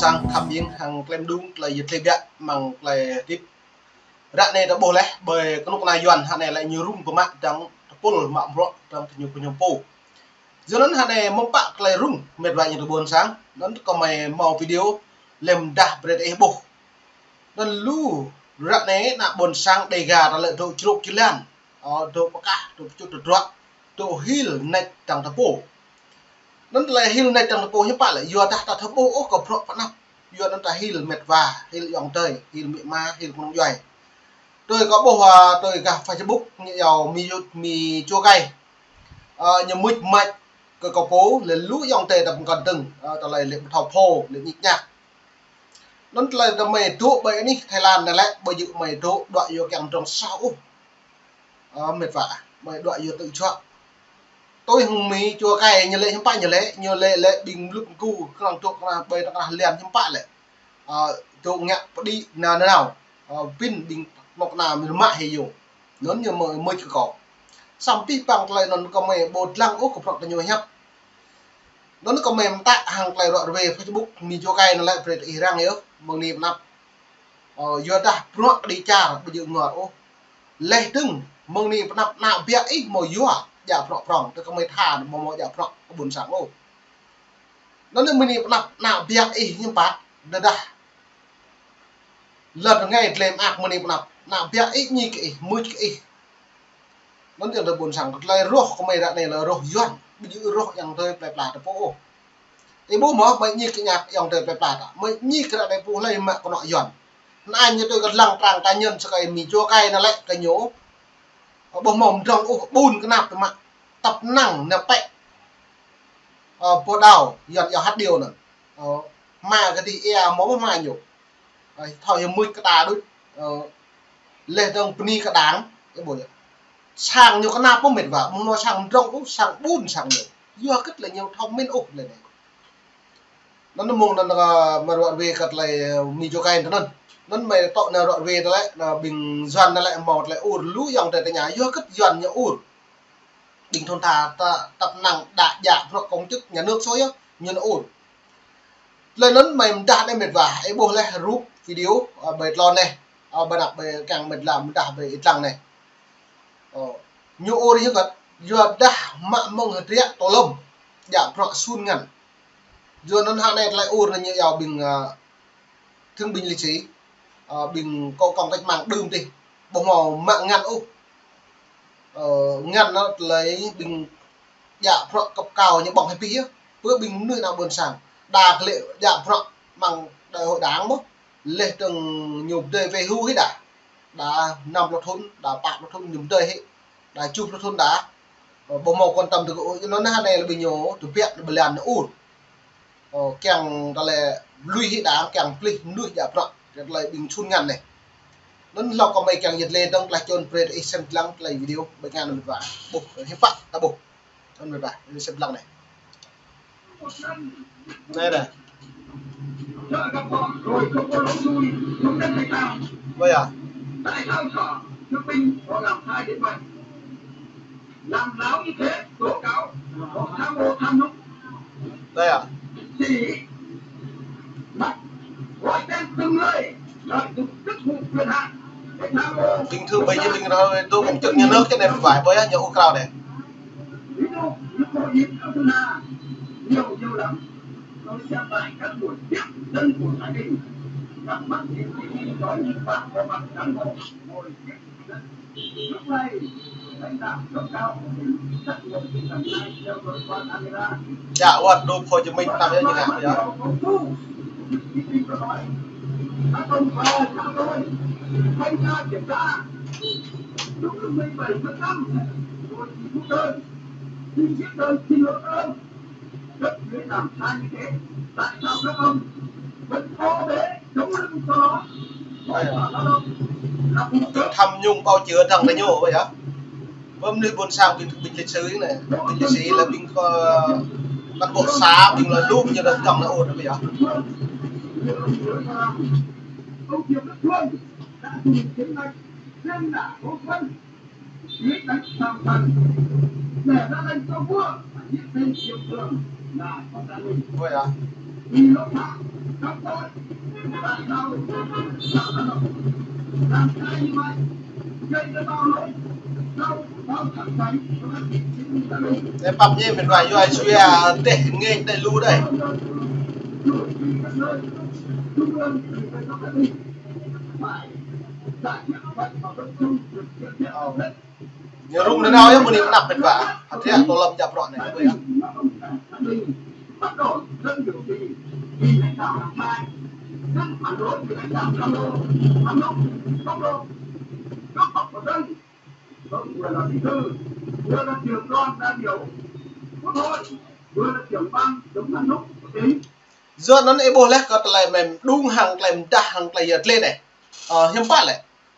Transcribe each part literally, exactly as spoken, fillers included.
Sang khăp ƀing hăng klem đung tơlơi yơh tơlơi biă mơ̆ng tơlơi hơdip. Ră anai ta ƀuh laih ƀơi kơnuk kơna Yuan hă anai lĕ ñu rŭng pơmă dăng tơpul mă bruă dăng tơñu kơñum pô. Yua anŭn hă anai mơ̆ng pă tơlơi rŭng mĕt wa ñu tơ ƀôn sang. Anŭn kơmơi hmâo video lĕ mơdah brơi ih ƀuh. Anŭn lu ră anai ană ƀôn sang Dega ta lĕ dŏ čruk čơlan. Ơ, dŏ pơkah, dŏ pơčut tơdruă, dŏ hil nač dăng tơpô. Anŭn tơlơi hil nač dăng tơpô hiư̆m pă lĕ, yua dah ta thâo ƀuh ôh kơ bruă pơanăp. Yua anŭn ta hil mĕt wa, hil ayŏng adơi, hil amĭ ama, hil kơnung djuai. Tui kâo ƀuh, ơ, tui gah Facebook ñu yua Mi Yut, Mi Čô Kai. Ơ, ñu mŭč mač kơ kâo pô, lĕ lu ayŏng adơi ta pơkŏn dơ̆ng, ơ, tơlơi lĕ ƀu thâo pô, lĕ ñik ñak. Anŭn tơlơi ta mơi dŏ ƀơi anih Thái Lan anai lĕ, ƀơi yơh mơi dŏ, đuaĭ yua kiăng mơdrŏng soh ôh. Ơ, mĕt wa, mơi đuaĭ yua tơčuă. Tui hăng Mi Čô Kai ñu lĕ hiư̆m pă ñu lĕ, ñu lĕ lĕ ƀing mlŭk mgu, krong dŏ krong ƀơi tơkrah lian hiư̆m pă lĕ. Ơ, dŏ ngă pơđĭ nao nao. Ơ, ƀing ƀing mŏk na mĭn mă hĭ yơh. Anŭn ñu mơi mŭč kơ kâo. Samơ̆ pih păng tơlơi anŭn kơmơi ƀu lăng ôh kơ bruă tơñu hiăp. Anŭn kơmơi mơtă hăng tơlơi ruă rơwe Facebook Mi Čô Kai anŭn lĕ brơi ih răng yơh, mơ̆ng anai pơanăp. Ơ, yua dah bruă kơđi čar ƀu djơ̆ ngor ôh. Laih dơ̆ng, mơ̆ng anai pơanăp ană biă ih hmâo yua djă bruă prŏng, tơ kơmơi tha hmâo hmâo djă bruă kơ ƀôn sang ôh. Anŭn mơ̆ng anai pơanăp ană biă ih hiư̆m pă, tơdah lŏn rơngai tơlơi mơak mơ̆ng anai pơanăp, ană biă ih ñik kơ ih, mŭč kơ ih. Anŭn yơh tơ ƀôn sang, tơlơi rŏh kơmơi ră anai lĕ rŏh Yuan, ƀu djơ̆ rŏh ayŏng adơi plơi pla ta pô ôh. Ih ƀuh mơ̆, mơi ñik kơ ñak ayŏng adơi plơi pla ta. Mơi ñik ră anai pô hlơi mă kơnuk Yuan. Anŭn ñu tui kơ lăng trang cá nhân sơkai Mi Čô Kai anŭn lĕ kơ ñu. Ơ, ƀu hmâo mơdrŏng ôh, ƀun kơnăp tơ mă. Tăp năng nao pĕ. Ơ, pô đao, Yuan yua hăt điêu anŭn. Ơ, hmua kơđi ia hmâo hmua ñu. Ơ, thâo yơh mŭč kơ ta đôč. Ơ, laih dơ̆ng bơni kơ đảng, ih ƀuh yơh. Sang ñu kơnăp pô mĕt wa, ƀu hmâo sang mơdrŏng ôh, sang ƀun sang ñu. Yua hơget lĕ ñu thâo mĭn ôh lĕ anai. Anŭn mơ̆ng anŭn, ơ, mơi ruă rơwe kơ tơlơi, ơ, Mi Čô Kai anŭn. Anŭn mơi tŏ nao ruă rơwe tơlơi, ơ, ƀing Yuan anŭn lĕ hmâo tơlơi ur, lu ayŏng adơi tơña, yua hơget Yuan ñu ur. Ƀing thŭn tha ta tăp năng đa djă bruă công chức nhà nước soh yơh, ñu nao ur. Tơlơi anŭn mơi mơdah anai mĕt wa, ih ƀuh laih rup video, ơ, ƀơi tlôn anai, ơ, ƀơi anăp ƀơi kiăng mĕt wa mơdah ƀơi ih lăng anai. Ơ, ñu ur yơh kơ, yua dah mă mơ̆ng hơdră tô lôm, djă bruă sun ngăn. Yua anŭn hă anai tơlơi ur anŭn ñu yua ƀing, ơ, thương binh liệt sĩ, ơ, ƀing kơ kông cách mạng đưm tih, ƀu hmâo mă ngăn ôh. Ơ, ngăn anŭn tơlơi ƀing djă bruă cấp cao ñu ƀơ̆ng hĭ pih yơh. Pơ ƀing mơnuih ană ƀôn sang. Đa kơ lĕ djă bruă mơ̆ng đại hội đảng mơ̆. Laih dơ̆ng ñu pơdơi về hưu hĭ đa. Đa năm pluh thŭn, đa pă pluh thŭn ñu pơdơi hĭ. Đa tơjuh pluh thŭn đa. Ơ, ƀu hmâo quan tâm tơ kơ ôh, anŭn hă anai lĕ ƀing ñu tơbiă lĕ ƀơi lŏn anai ur. Ơ, kiăng tơlơi lui hĭ đảng, kiăng plih mơnuih djă bruă, kiăng tơlơi ƀing sun ngăn anai. Anŭn hlâo kơmơi kiăng yơh tơlơi dơ̆ng tơlơi čun brơi ih sem lăng tơlơi video ƀơi ngăn anŭn mĕt wa. Ƀuh, hiư̆m pă, ta ƀuh. Anŭn mĕt wa, ih sem lăng anai. Anai dah. Ơ, yơh. Tại sao họ, họ làm sai đến vậy? Làm láo như thế, tố cáo, họ tham ô tham nhũng. Đây à? Chỉ bắt, gọi tên từng người lợi dụng chức vụ quyền hạn để tham ô. Bình thường bây giờ mình nói tôi cũng chức nhà nước chứ này phải với nhà ô cao này. Ví dụ như cô Yến Cao Xuân Hà, nhiều, nhiều lắm. Tôi xem lại các buổi tiếp dân của Thái Bình, các bác sĩ, y sĩ, có những bạn có mặt cán bộ ngồi tiếp dân. Lúc này, lãnh đạo cấp cao của tỉnh, các bộ tỉnh, theo dõi qua camera. Dạ, ua, đô phôi cho mình, tao nhớ như nào vậy? Các ông vào, các tôi, thanh tra kiểm tra. Lúc mười bảy tháng năm, tôi xin rút đơn, xin viết đơn xin lỗi các ông. Cấp dưới làm sai như thế, tại sao các ông vẫn có thể chống lưng cho nó? Phải thả nó đâu? Tham nhũng bao chứa thằng này nhổ vậy hả? Bơm nui ƀôn sang ƀing, ƀing lịch sử anai. Ƀing lịch sử lĕ ƀing, ơ, cán bộ xã, ƀing lĕ lŭp ñu dŏ dŏng anai ôh, ƀu yơh. Ông Diệp Đức Phương đã dùng chiến lệnh trên đảo Hố Phân, dưới đánh Tam Phần, để ra lệnh cho vua phải giết tên Diệp Phương là con trai mình. Ôi à. Vì nó phạm Tơpă ñu mĭn wa yua yua dêh ngĕ tơlơi lu đơi. Ñu rŭng nanao yơh mơ̆ng anăp mĭn wa. Hơdră tơlơi lŏm čă prŏ anai. Yua anŭn ih ƀuh laih kơ tơlơi mơ̆ng mđung hăng tơlơi mdah hăng tơlơi yơh tơlơi anai. Ơ, hiư̆m pă lĕ.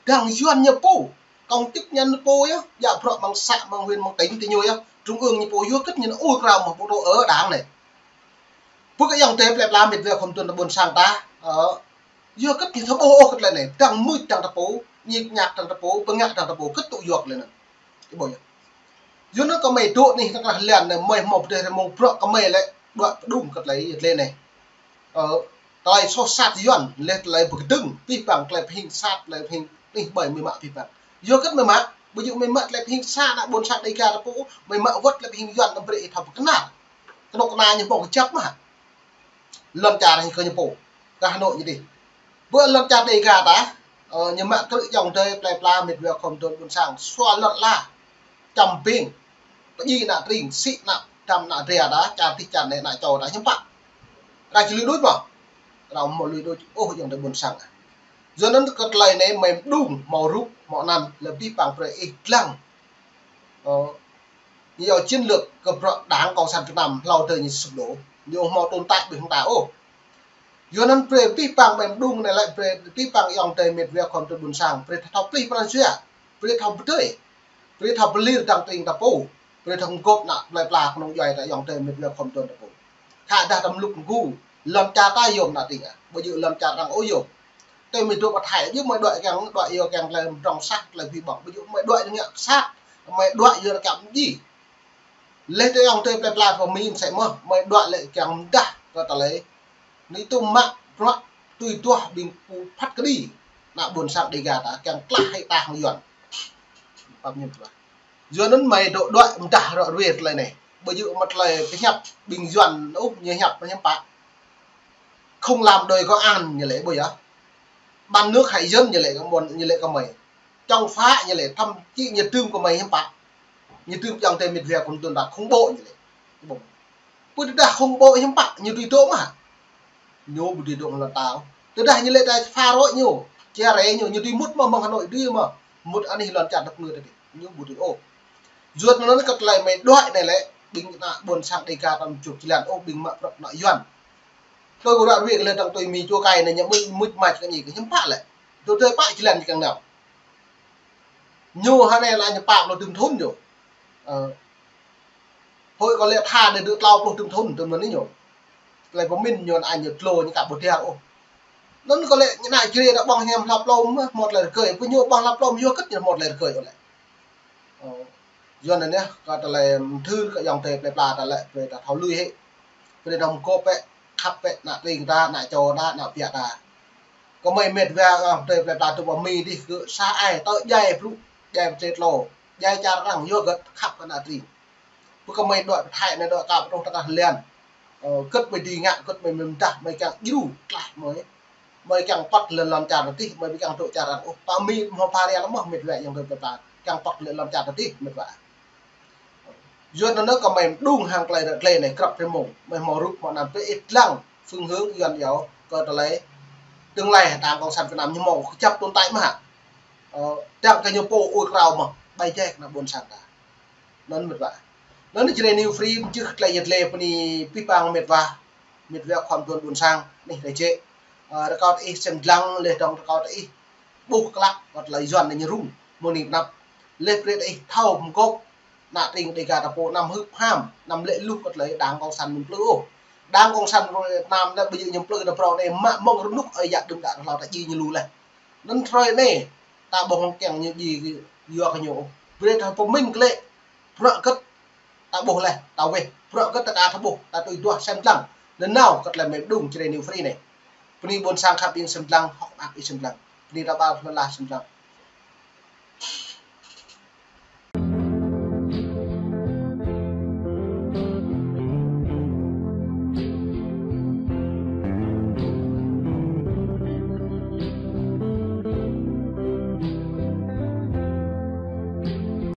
Dăng Yuan ñu pô. Công chức ñu pô yơh. Djă prŏ mơ̆ng să, mơ̆ng huyện, mơ̆ng tỉnh tơ ñu yơh. Trung ương ñu pô yua kơ ñu ur krao mơ̆ pô tơ ơ đảng anai. Pơ kơ ayŏng adơi plơi pla mĕt wa khŏm tuăn tơ ƀôn sang ta. Ơ, yua kơ ñu thâo ƀuh ôh kơ tơlơi anai. Dăng mưč dăng tơpô, ñik ñak dăng tơpô, bơngă dăng tơpô, kơ tŭ yua kơ tơlơi anai. Ih ƀuh yơh. Yua anŭn kơ mơi dŏ anih tơkrah lăn anai, mơi hmâo pơdơi rơmông prŏ kơ mơi lĕ, đuaĭ pơđung kơ tơlơi, tơlơi anai. Ơ, tơlơi soh sat Yuan, lĕ tơlơi pơkơdơ̆ng, pih păng tơlơi pơhing sat, tơlơi pơhing anih ƀơi mơi mă pih păng. Yua kơ mơi mă, ƀu djơ̆ mơi mă tơlơi pơhing sat ană ƀôn sang Dêga ta pô, mơi mă wơ̆t tơlơi pơhing Yuan, đăm brơi ih thâo pơkơnăl. Kơnuk kơna ñu hmâo kơjăp mơ̆. Lŏn čar ñu kơ ñu pô. Kơ Hà Nội ñu dih. Bơ lŏn čar Dêga ta, ơ, ñu mă krư̆ ayŏng adơi plơi pla mĕt wa khŏm tuăn ƀôn sang. Sua lŏn ala. Čăm ƀing. Pơdjai ană tring, sĭ ană, dăm ană dra ta, čar tih čar anai ană čô ta, hiư̆m pă. Ră či lui đôč mơ̆. Ră hmâo lui đôč, ôh ayŏng adơi ƀôn sang. Yua anŭn kơ tơlơi anai mơi mđung, hmâo rup, hmâo anăn, lĕ pih păng brơi ih dlăng. Ơ, ñu yua chiến lược kơ prŏ đảng cộng sản Việt Nam hlâo tơ ñu sụp đổ. Ñu hmâo tồn tại ƀơi hăng ta ôh. Yua anŭn brơi pih păng mơi mđung anai lĕ brơi pih păng ayŏng adơi mĕt wa khŏm tuăn ƀôn sang. Brơi thâo pơplih pran jua. Brơi thâo pơdơi. Brơi thâo pơlir dăng tring ta pô. Brơi thâo gŏp ană plơi pla kơnung djuai ta ayŏng adơi mĕt wa khŏm tuăn ta pô. Khă dah ta mlŭk mgu. Lŏn čar ta yôm ană tring ah. Ƀu djơ̆ lŏn čar arăng ôh yôm. Tơ mơi dŏ pơ Thái, djơ̆ mơi đuaĭ kiăng, đuaĭ yua kiăng tơlơi mdrŏng sah, tơlơi phi ƀơ̆ng. Ƀu djơ̆ mơi đuaĭ ñu ngă sat, mơi đuaĭ yua kiăng mdjai. Lĕ tơ ayŏng adơi plơi pla pơmĭn sĕ mơ̆, mơi đuaĭ lĕ kiăng mdah kơ tơlơi. Anai tŭ mă prŏ tui tuah ƀing pô phat kơđi. Ană ƀôn sang Dêga ta kiăng klah hĭ ta hăng Yuan. Pap ñu tuah. Yua anŭn mơi dŏ đuaĭ mdah rŏ ruai tơlơi anai. Ƀu djơ̆ mă tơlơi pơhiăp ƀing Yuan ôh ñu hiăp mơ̆ hiư̆m pă. Không làm đòi công an ñu lĕ ƀu yơh. Bán nước hại dân ñu lĕ kơ ƀôn, ñu lĕ kơ mơi. Chống phá ñu lĕ, thậm chí ñu tưm kơ mơi hiư̆m pă. Ñu tưm ayŏng adơi mĕt wa khŏm tuăn ta khủng bố ñu lĕ. Ƀu. Pơ tơdah khủng bố hiư̆m pă, ñu tui dŏ mơ̆. Ñu ƀu tui dŏ lŏn ta. Tơdah ñu lĕ ta phá rối ñu, chia rẽ ñu, ñu tui mŭt mơ̆ mơ̆ng Hà Nội tui mơ̆. Mŭt anih lŏn čar dăp ngư tơdih. Ñu ƀu tui ôh. Yua anŭn kơ tơlơi mơi đuaĭ anai lĕ, ƀing ană ƀôn sang Dêga ta mčuh jơlan ôh, ƀing mă prŏ ană Yuan. Tui kơ ră ruai kơ lĕ dăng tui Mi čô kai anai ñu mŭt, mŭt mač kơ ñu kơ hiư̆m pă lĕ. Tui tui pă jơlan ñu kiăng nao. Ñu hơnai lĕ ñu pă pluh dŭm thŭn ñu. Ơ. Hơi kơ lĕ tha đơi dŭ tlâo pluh dŭm thŭn, tơm anai ñu. Tơlơi pơmĭn ñu anai ñu tlô ñu ka ƀu tiar ôh. Anŭn kơ lĕ ñu anai Jrai ta ƀơ̆ng hiam hlăp lŏm, hmâo tơlơi rơgơi. Pơ ñu ƀơ̆ng hlăp lŏm yua kơ ñu hmâo tơlơi rơgơi ôh lĕ. Ơ, yua anŭn yơh, kơ tơlơi mthưr kơ ayŏng adơi plơi pla ta lĕ, brơi ta thâo lui hĭ. Brơi ta mkŏp pĕ, khăp pĕ, ană tring ta, ană čô ta, ană ƀiă ta. Kơ mơi mĕt wa ayŏng adơi plơi pla tŭ pơ Mi dih kơ sa ai, tơ djai brŭ, djai pơtrĕt lô, djai čar arăng, yua gơ̆t khăp kơ ană tring. Pơ kơ mơi đuaĭ pơ Thái anai đuaĭ kơ pơtruh tơkrah lăn. Ơ, gơ̆t mơi dưi ngă, gơ̆t mơi mdah, mơi kiăng djru, tlah mơi. Mơi kiăng păt lĕ lŏn čar tơdih, mơi ƀu kiăng dŏ čar arăng ôh. Pơ Mi hmâo pha ria lăm mơ̆ mĕt wa ayŏng adơi plơi pla. Kiăng păt lĕ lŏn čar tơdih, mĕt wa. Yua anŭn kơ mơi mđung hăng tơlơi ră tơlơi anai krăp rơmông. Mơi hmâo rup hmâo anăn brơi ih dlăng phương hướng Yuan yua kơ tơlơi tương lai đảng cộng sản Việt Nam ñu hmâo kơjăp tồn tại mơ̆ hă. Ơ, dăng kơ ñu pô ur krao mơ̆, ƀai jai kơ ană ƀôn sang ta. Anŭn mĕt wa. Anŭn Jrai New Free mčưh tơlơi yơh tơlơi pơ anai pih păng mĕt wa. Mĕt wa khŏm tuăn ƀôn sang, anih tơčĕ. Ơ, rơkâo tơ ih sem dlăng, leh dơ̆ng rơkâo tơ ih ƀuh klă, kơ tơlơi Yuan anai ñu rŭng, mơ̆ng anai pơ anăp. Leh brơi tơ ih thâo mkŏp, ană tring Dêga ta pô anăm hưp ham, anăm lĕ luh kơ tơlơi đảng cộng sản ñu plư ôh. Đảng cộng sản Việt Nam anai ƀu djơ̆ ñu plư ta prŏ anai mă mơ̆ng rơnŭk ơi yă đưm đă hlâo ta djai ñu lu leh. Anŭn hrơi anai, ta ƀơ̆ng hăng kiăng ñu djai yua kơ ñu ôh. Brơi ta pơmĭn kơ lĕ, prŏ gơ̆t ta ƀuh leh, ta weh, prŏ gơ̆t ta ka ta ƀuh, ta tui duah sem dlăng. Anŭn nao kơ tơlơi mơi mđung Jrai New Free anai. Bơni ƀôn sang khăp ƀing sĭt lăng, hơ̆k mơak ih sĭt lăng. Bơni rơbâo hlơi lah sĭt lăng.